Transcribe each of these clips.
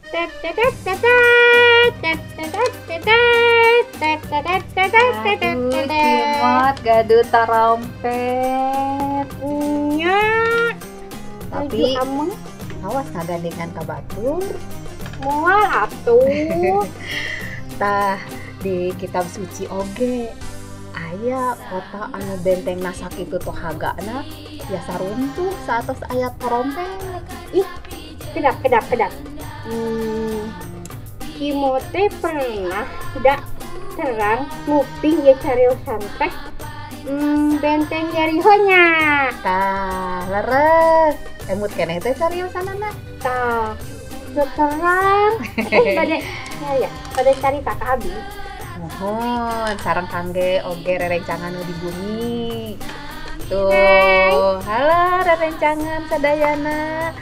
Aduh, Cimot gaduh tarompet. Nya. Tapi awas ngagandengan ka batur. Moal atuh. Tah di kitab suci oge aya kota anu bentengna sakitu tohagana biasa runtuh saatos aya trompet. Ih, kedap kedap kedap. Cimot teh pernah tidak terang nguping ya cariosan teh benteng Yeriho nya. Tah, leres. Emut keneh teh cariosanana. Tah, terang. Bade ya, bade carita ka abi. Muhun, sareng kangge oge rerencangan nu di bumi. Tuh, halo rerencangan sadayana.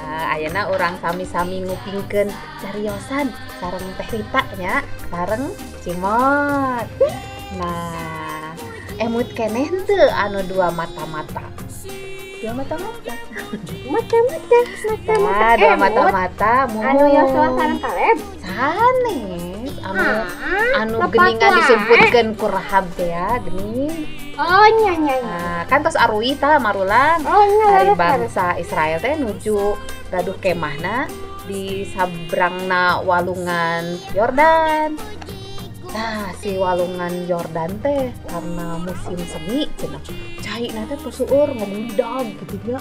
Ayeuna urang sami-sami ngupingkeun cariosan sareng Teh Rita nya, sareng Cimot. Nah, emut keneh henteu anu dua mata-mata. Dua mata-mata. Mata-mata, mata-mata. Ah, dua mata-mata. Anu Yosua sareng Kaleb. Sanes, anu geuningan disumputkeun ku Rahab teh ya, geuning. Oh, nya nya nya. Nah, kan tos aruih tah marulang. Oh, nya. Dari bangsa Israel teh nuju gaduh kemahna di sabrangna walungan Yordan. Nah, si walungan Yordan teh karena musim semi cenah caina teh tos seueur ngagulidag gitu nya.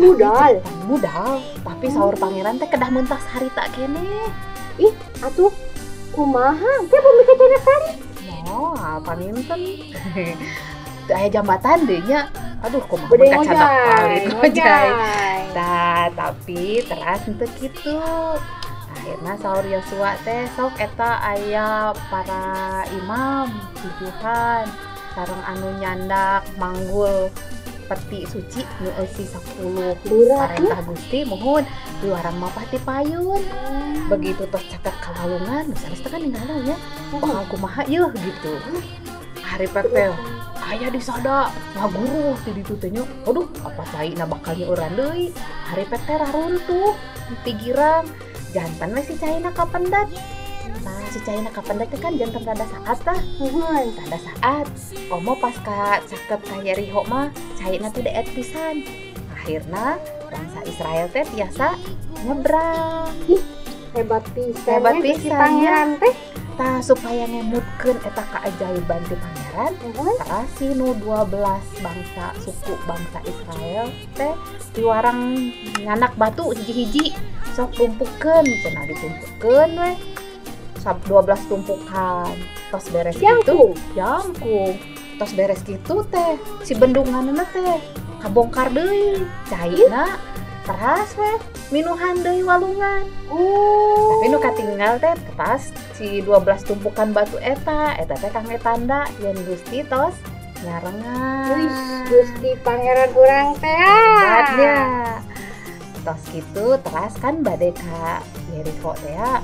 Mudal. Mudal, tapi saur pangeran teh kedah mentas harita keneh. Ih, atuh kumaha? Teh bumi kacana kali. Moal panginten. Teu aya jambatan deui nya. Aduh, kumaha mun kacanak kali ngojay. Tah, tapi teras henteu kitu. Akhirna saur Yosua teh sok eta aya para imam tujuhan sareng anu nyandak manggul peti suci nu eusi 10 parentah Gusti muhun diwarang mapah ti payun. Begitu tos caket ka walungan nu sanes teh kan ninggal nya. Bakal kumaha yeuh gitu. Ari pek teh aya di sada ngaguruh ti ditu teh nya. Aduh, apa caina bakal nyeuran deui. Ari pek teh raruntuh ti girang. Jantan we si caina kapendet. Nah, si caina kapendet teh kan jantan rada saat tah. Muhun, rada saat. Komo pas ka caket ka Yeriho mah caina teh deet pisan. Akhirna bangsa Israel teh tiasa nyebrang. Ih, hebat pisan. Hebat pisan pangeran teh. Tah supaya ngemutkeun eta keajaiban ti pangeran, tah si nu 12 bangsa suku bangsa Israel teh diwarang nyanak batu hiji-hiji sok tumpukeun cenah ditumpukeun we. 12 tumpukan. Tos beres kitu, jangkung. Tos beres kitu teh si bendunganna teh kabongkar deui. Caina teras we minuhan deui walungan. Tapi nu katinggal teh teras si 12 tumpukan batu eta, eta teh kangge tanda yen Gusti tos nyarengan. Wih, Gusti pangeran urang teh. Hebatnya. Tos kitu teras kan bade ka Yerikho teh ya.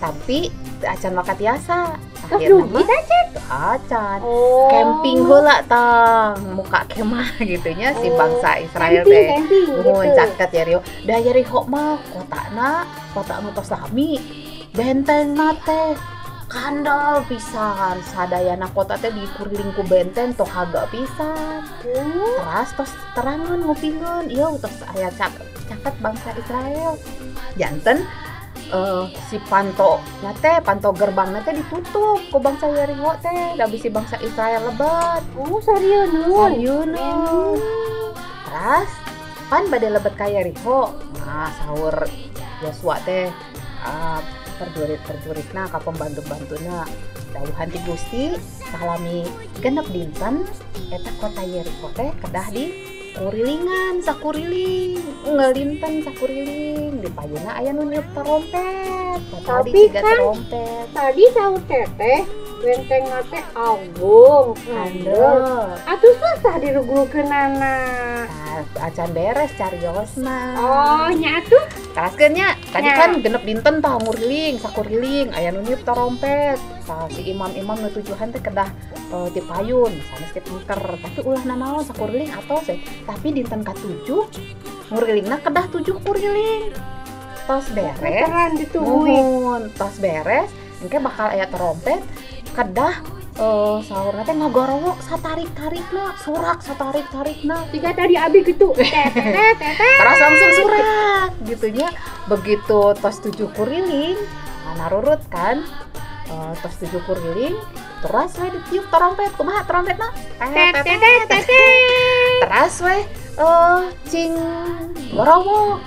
Tapi teu acan maka tiasa. Akhirna mah acan. Camping heula tah, muka kemah gitu nya si bangsa Israel teh. Muhun caket Yerikho. Da Yerikho mah kotana, kota nu tos lami. Bentengna teh kandal pisan. Sadayana kota teh dikuriling ku benteng tohaga pisan. Teras tos terangeun ngupingeun ieu tos aya caket bangsa Israel. Janten si panto nate, panto gerbang nate ditutup ku bangsa Yerikho teh, da bisi bangsa Israel lebet. Oh, sarieun. Sarieun. Teras pan bade lebet ka Yerikho. Nah, saur Yosua teh perjurit-perjuritna ka pembantu-bantuna dawuhan ti Gusti salami genep dinten eta kota Yerikho teh kedah di kurilingan sakuriling unggal dinten sakuriling di payuna aya nu niup trompet. Tapi kan trompet. Tadi saur teteh bentengna teh agung kandel atuh susah dirugulkeunana. Nah, acan beres cariosna. Oh, nya atuh teraskeun nya. Tadi kan genep dinten tah nguriling sakuriling aya nu niup trompet. Tah si imam-imam nu tujuhan teh kedah ti payun sanes ti pengker tapi ulah nanaon sakuriling atos we. Tapi dinten ka-7 ngurilingna kedah 7 kuriling. Tos beres. Veteran ditungguin. Muhun, tos beres, engke bakal aya trompet kedah saurna teh ngagorowok satarik-tarikna, surak satarik-tarikna. Jika tadi abi gitu. Tete tete. Terus langsung surak gitunya. Begitu tos 7 kuriling, narurut kan. Tos 7 kuriling, terus we ditiup trompet. Kumaha trompetna? Tete tete. Terus we cing gorowok.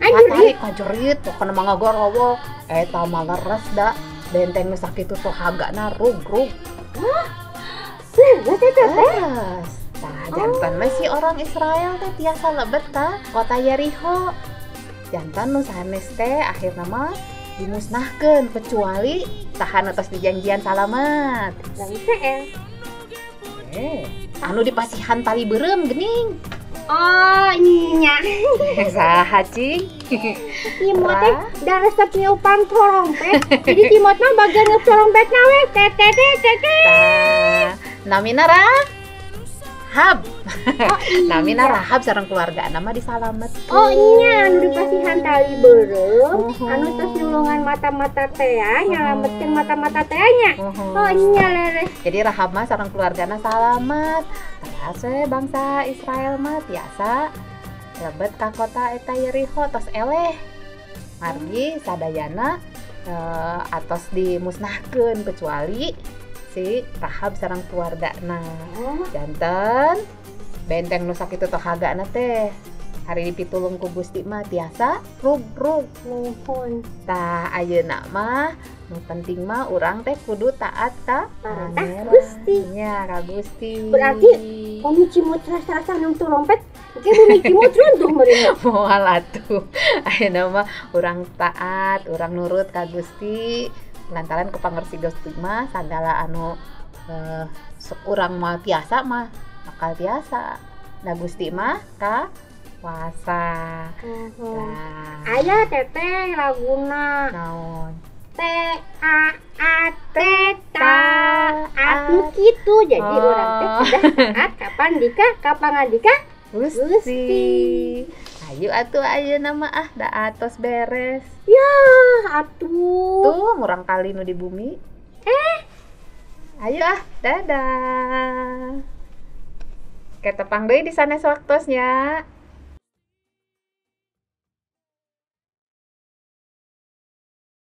Anjir, kajerit pokona mah ngagorowok. Eta mah leres da. Benteng nu sakitu tuh hagana rug-rug. Hah? Leres eta teh? Tah jantan mah si orang Israel teh tiasa lebet ka kota Yerikho. Jantan nu sanes teh akhirna mah dimusnahkeun kecuali tahan atas dijanjian salamet. Bang Israel. Anu dipasihan tali beureum geuning. Oh, nya. Saha cing? Cimot teh da resep niupan trompet. Jadi cimot mah bagian niup trompetna we. Tete tete tete. Namina Rahab. Oh, iya. Namina Rahab sareng keluargana mah disalametkeun. Oh nya, anu dipasihan tali beureum, anu tos nulungan mata-mata teh nyalametkeun mata-mata teh nya. Oh nya leres. Jadi Rahab mah sareng keluargana salamet. Terus we bangsa Israel mah tiasa lebet ka kota eta Yerikho tos eleh. Margi sadayana atos dimusnahkeun kecuali si Rahab sareng keluargana. Janten benteng nu sakitu teh hagana teh hari dipitulung ku Gusti mah tiasa rug-rug nuhun. Tah ayeuna mah nu penting mah urang teh kudu taat ka parentah Gusti. Nya ka Gusti. Berarti pami cimut rasa-rasa nang trompet engke bumi cimut runtuh meureun. Moal atuh. Ayeuna mah urang taat, urang nurut ka Gusti. Lantaran kepangersi Gusti mah sagala anu urang mah tiasa mah bakal tiasa. Da Gusti mah ka kuasa. Nah. Aya teteh laguna. Naon? T A A T ta atuh kitu. Jadi urang teh sudah taat kapan dika kapangandika Gusti. Ayo atuh ayeuna mah ah da atos beres. Ya atuh. Tuh murang kali nu di bumi. Ayo ah, dadah. Ketepang deui di sanes waktosnya.